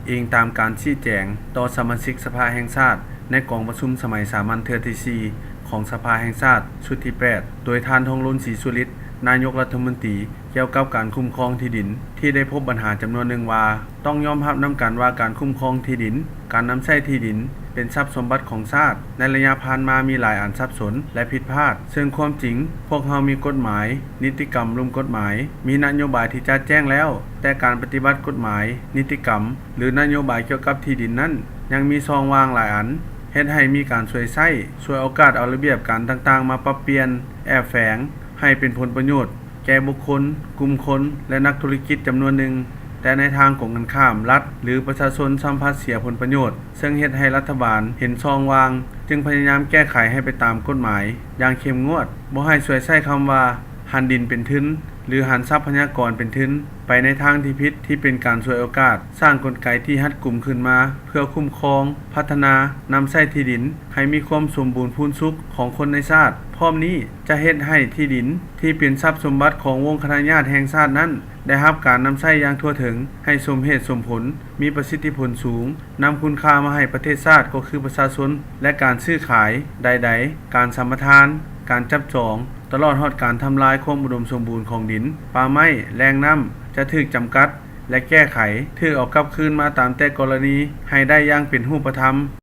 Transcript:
ອີງຕາມການຊີ້ແຈງຕໍ່ສະມາຊິກສະພາແຫ່ງຊາດ ໃນກອງປະຊຸມສະໄໝສາມັນເທື່ອທີສີ່ ຂອງສະພາແຫ່ງຊາດຊຸດທີແປດ ໂດຍທ່ານ ທອງລຸນ ສີສຸລິດ ນາຍົກລັດຖະມົນຕີ ກ່ຽວກັບການຄຸ້ມຄອງທີ່ດິນ ທີ່ໄດ້ພົບບັນຫາຈຳນວນໜຶ່ງວ່າ ຕ້ອງຍອມຮັບນຳກັນວ່າການຄຸ້ມຄອງທີ່ດິນ, ການນຳໃຊ້ທີ່ດິນ ເປັນຊັບສົມບັດຂອງຊາດ ໃນໄລຍະຜ່ານມາມີຫຼາຍອັນສັບສົນ ແລະ ຜິດພາດ, ເຊິ່ງຄວາມຈິງ ພວກເຮົາມີກົດໝາຍ, ນິຕິກຳ, ລຸ່ມກົດໝາຍ, ມີນະໂຍບາຍທີ່ຈະແຈ້ງແລ້ວ, ແຕ່ການປະຕິບັດກົດໝາຍ, ນິຕິກຳ ຫຼື ນະໂຍບາຍກ່ຽວກັບທີ່ດິນນັ້ນ ຍັງມີຊ່ອງວ່າງຫຼາຍອັນ ເຮັດໃຫ້ມີການສວຍໃຊ້, ສວຍໂອກາດເອົາລະບຽບການຕ່າງໆມາປັບປ່ຽນ, ແອບແຝງ ໃຫ້ເປັນຜົນປະໂຫຍດແກ່ບຸກຄົນ, ກຸ່ມຄົນ ແລະ ນັກທຸລະກິດຈຳນວນໜຶ່ງ, ແຕ່ໃນທາງກົງກັນຂ້າມ, ລັດ ຫຼື ປະຊາຊົນຊໍ້າພັດເສຍຜົນປະໂຫຍດ, ເຊິ່ງເຮັດໃຫ້ລັດຖະບານເຫັນຊ່ອງວ່າງ, ຈຶ່ງພະຍາຍາມແກ້ໄຂໃຫ້ໄປຕາມກົດໝາຍຢ່າງເຂັ້ມງວດ, ບໍ່ໃຫ້ສວຍໃຊ້ຄຳວ່າ ຫັນດິນເປັນທຶນ ຫຼື ຫັນຊັບພະຍາກອນເປັນທຶນ ໄປໃນທາງທີ່ຜິດ ທີ່ເປັນການສວຍໂອກາດ, ສ້າງກົນໄກທີ່ຮັດກຸມຂຶ້ນມາ ເພື່ອຄຸ້ມຄອງ, ພັດທະນາ, ນຳໃຊ້ທີ່ດິນໃຫ້ມີຄວາມສົມບູນພູນສຸກຂອງຄົນໃນຊາດ. ພ້ອມນີ້ຈະເຮັດໃຫ້ທີ່ດິນທີ່ເປັນຊັບສົມບັດຂອງວົງຄະນະຍາດແຫ່ງຊາດນັ້ນ ໄດ້ຮັບການນຳໃຊ້ຢ່າງທົ່ວເຖິງ, ໃຫ້ສົມເຫດສົມຜົນ, ມີປະສິດທິຜົນສູງ, ນຳຄຸນຄ່າມາໃຫ້ປະເທດຊາດ ກໍຄືປະຊາຊົນ ແລະ ການຊື້ຂາຍໃດໆ, ການສຳປະທານ, ການຈັບຈອງ, ຕະຫຼອດຮອດການທຳລາຍຄວາມອຸດົມສົມບູນຂອງດິນ, ປ່າໄມ້, ແຫຼ່ງນ້ຳ ຈະຖືກຈຳກັດ ແລະ ແກ້ໄຂ, ຖືກເອົາກັບຄືນມາຕາມແຕ່ກໍລະນີໃຫ້ໄດ້ຢ່າງເປັນຮູບປະທຳ.